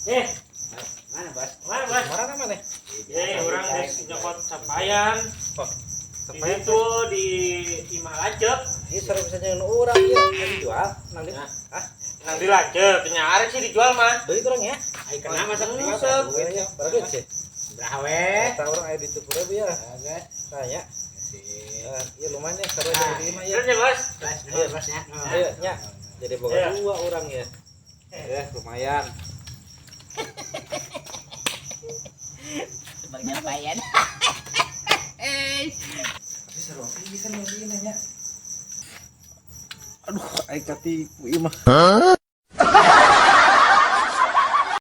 Eh, Mana, Bos? Mana, Bos? Mana mana? Eh, urang geus nyokot sapayan. Oh, Di sapayan. situ di imah lanceuk. Ini seru bisa jeung nu urang ieu. Ada dijual nang di. Nah. Hah? Nang di lanceuk, nya arek sih dijual mah. Beli kurang ya? Ai kenapa masa dijual? Buset. Duit Ya, berapa duit sih? Berapa we? Eta urang aya di 70.000 ya. Oke. Tanya. Sip. Iya lumayan ya, seru aja di imah ya. Terus ya, Bos. Bos, nuhun, Bos ya. Ayo nya. Jadi boga Iya. dua orang ya. Ya, lumayan. Sebagian lumayan. Tapi seru bisa nih nanya. Aduh, aing katipu ieu mah.